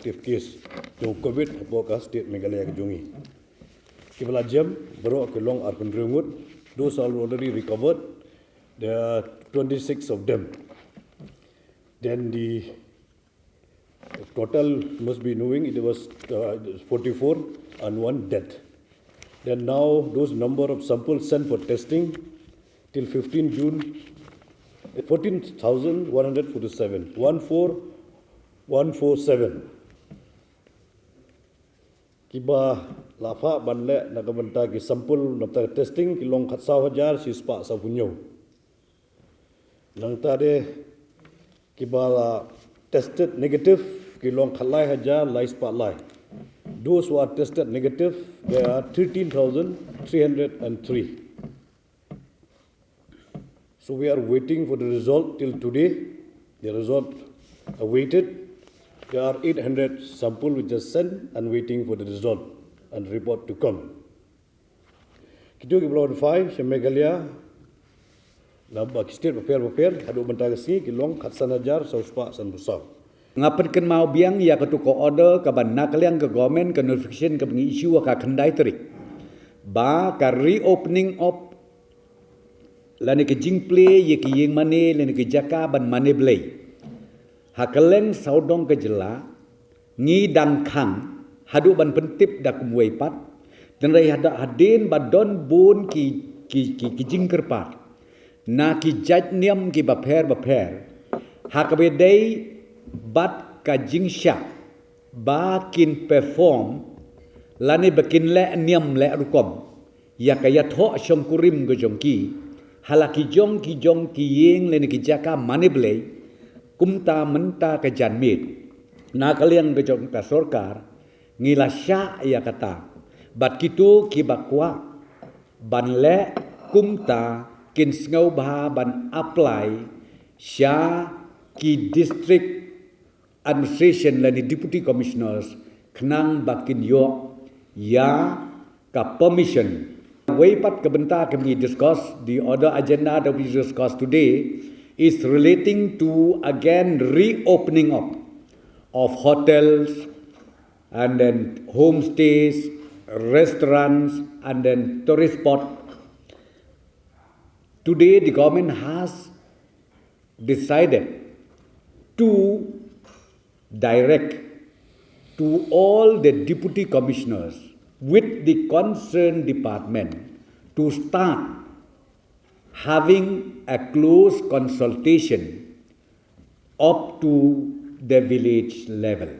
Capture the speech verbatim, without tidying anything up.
positive case jong COVID hapoh ka state Meghalaya ka jong ngi. Kiba la jem baroh ki long arphew hynriew ngut. Those are already recovered, there are twenty-six of them. Then the total must be knowing it was uh, forty-four and one death. Then now those number of samples sent for testing till fifteen June, fourteen thousand one hundred forty-seven, one four one four seven. Kiba la phah ban leh na ka bynta ki sample na bynta testing ki long khatsaw hajar shispah sawphew hynñiew. Nangta de kiba la tested negative ki long khatlai hajar laispah lai. Those who are tested negative, there are thirteen thousand three hundred and three. So we are waiting for the result till today. The result awaited. There are eight hundred sample which are sent and waiting for the result and report to come. Kito ki blood five sha Meghalaya, na ba ki state bapher bapher haduh mynta ka sngi ki long khatsan hajar sawspah sanphew saw. Nga pynkynmaw biang ïa katu ka order kaba na ka liang ka government, ka notification kaba ngi issue ha ka khyndai tarik, ba ka reopening of lane ka jingplie ïa ki ïing mane lane ki jaka ban mane blei ha kylleng sawdong ka jylla, ngi dang khang haduh ban pyntip da kumwei pat. Hynrei haduh hadien ba don bun ki, ki, ki, ki jingkyrpad na ki jait niam kiba pher bapher ha kaba dei bad ka jingshah ba kin perform lane ba kin leh niam leh rukom ïa ka ïathoh shongkurim ka jong ki ha la ki jong ki jong ki ïing lane ki jaka mane blei. Kumta mynta ka janmiet na ka liang ka jong ka sorkar ngi la shah ïa kata. Bad kito kiba kwah ban leh kumta kin sngewbha ban apply sha ki district administration lane deputy commissioners khnang ba kin ïoh ïa ka permission. Wei pat ka bynta kaba ngi discuss, the other agenda that we discuss today is relating to again reopening up of hotels and then homestays, restaurants and then tourist spot. Today the government has decided to direct to all the deputy commissioners with the concerned department to start having a close consultation up to the village level.